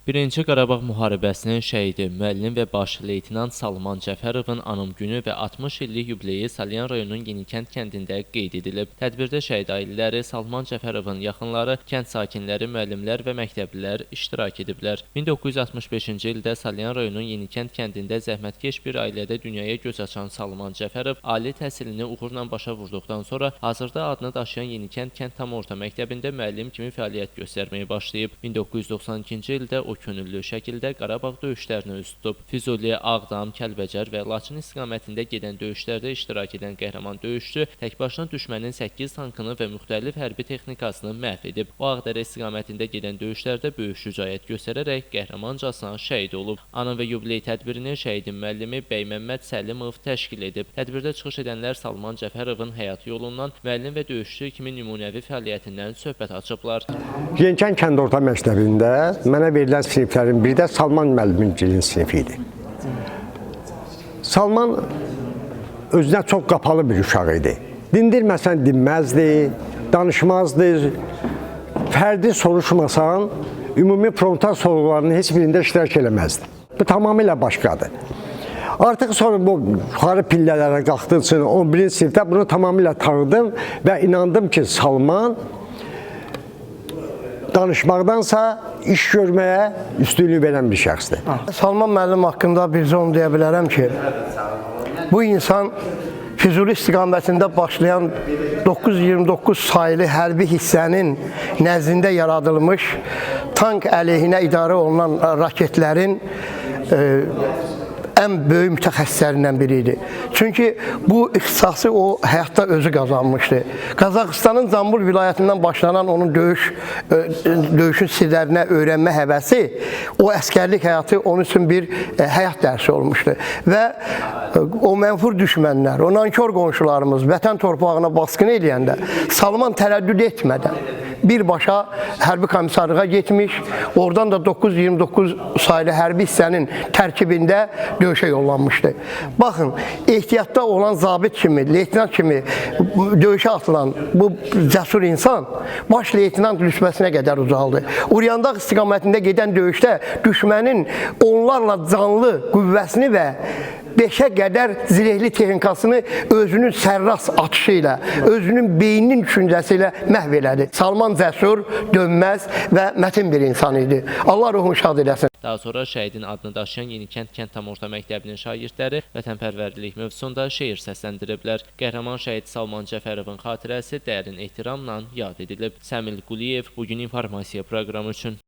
Birinci Qarabağ müharibəsinin şəhidi, müəllim və baş leytenant Salman Cəfərovun anım günü və 60 illik yubileyi Salyan rayonunun Yenikənd kəndində qeyd edilib. Tədbirdə şəhid ailələri, Salman Cəfərovun yaxınları, kənd sakinləri, müəllimlər və məktəblilər iştirak ediblər. 1965-ci ildə Salyan rayonunun Yenikənd kəndində zəhmətkeş bir ailədə dünyaya göz açan Salman Cəfərov ali təhsilini uğurla başa vurduqdan sonra hazırda adını daşıyan Yenikənd kənd tam orta məktəbində müəllim kimi fəaliyyət göstərməyə başlayıb. 1992-ci ildə o könüllü şəkildə Qarabağ döyüşlərinə üz tutub. Füzuli, Ağdam, Kəlbəcər və Laçın istiqamətində gedən döyüşlərdə iştirak edən qəhrəman döyüşçü tək başına düşmənin 8 tankını və müxtəlif hərbi texnikasını məhv edib. O Ağdərə istiqamətində gedən döyüşlərdə böyük şücaət göstərərək qəhrəmancasına şəhid olub. Anım və yubiley tədbirini şəhidin müəllimi Bəyməmməd Səlimov təşkil edib. Tədbirdə çıxış edənlər Salman Cəfərovun həyat yolundan, müəllim və döyüşçü kimi nümunəvi fəaliyyətindən söhbət açıblar. Yenikənd kənd orta məktəbində mənə verilən siniflərin biri də Salman müəllimin sinifi idi. Salman özünə çox qapalı bir uşaq idi. Dindirməsən dinməzdi, danışmazdı. Fərdi soruşmasan, ümumi frontal sorğularının heç birində iştirak eləməzdi. Bu tamamilə başqadır. Artıq sonra bu yuxarı pillələrə qalxdığı üçün 11-ci sinifdə bunu tamamilə tanıdım və inandım ki, Salman danışmaqdansa iş görməyə üstünlük verən bir şəxsdir. Salman müəllim haqqında bircə onu deyə bilərəm ki, bu insan Füzuli istiqamətində başlayan 929 saylı hərbi hissənin nəzdində yaradılmış tank əleyhinə idarə olunan raketlərin ən böyük mütəxəssislərindən biri idi. Çünki bu ixtisası o həyatda özü qazanmışdı. Qazaxıstanın Zambul vilayətindən başlanan onun döyüşün sirlərinə öyrənmə həvəsi, o əskərlik həyatı onun üçün bir həyat dərsi olmuşdu. Və o mənfur düşmənlər, o nankor qonşularımız vətən torpağına basqın eləyəndə Salman tərəddüd etmədən birbaşa hərbi komissarlığa getmiş, oradan da 929 saylı hərbi hissənin tərkibində döyüşə yollanmışdı. Baxın, ehtiyatda olan zabit kimi, leytenant kimi döyüşə atılan bu cəsur insan baş leytenant rütbəsinə qədər ucaldı. Uryandağ istiqamətində gedən döyüşdə düşmənin onlarla canlı qüvvəsini və 5-ə qədər zirehli texnikasını özünün sərras atışı ilə, özünün beyninin düşüncəsi ilə məhv elədi. Salman cəsur, dönməz və mətin bir insan idi. Allah ruhunu şad eləsin. Daha sonra şəhidin adını daşıyan Yenikənd kənd tam orta məktəbinin şagirdləri vətənpərvərlik mövzusunda şeir səsləndiriblər. Qəhrəman şəhid Salman Cəfərovun xatirəsi dərin ehtiramla yad edilib. Səmil Quliyev, Bu gün informasiya proqramı üçün.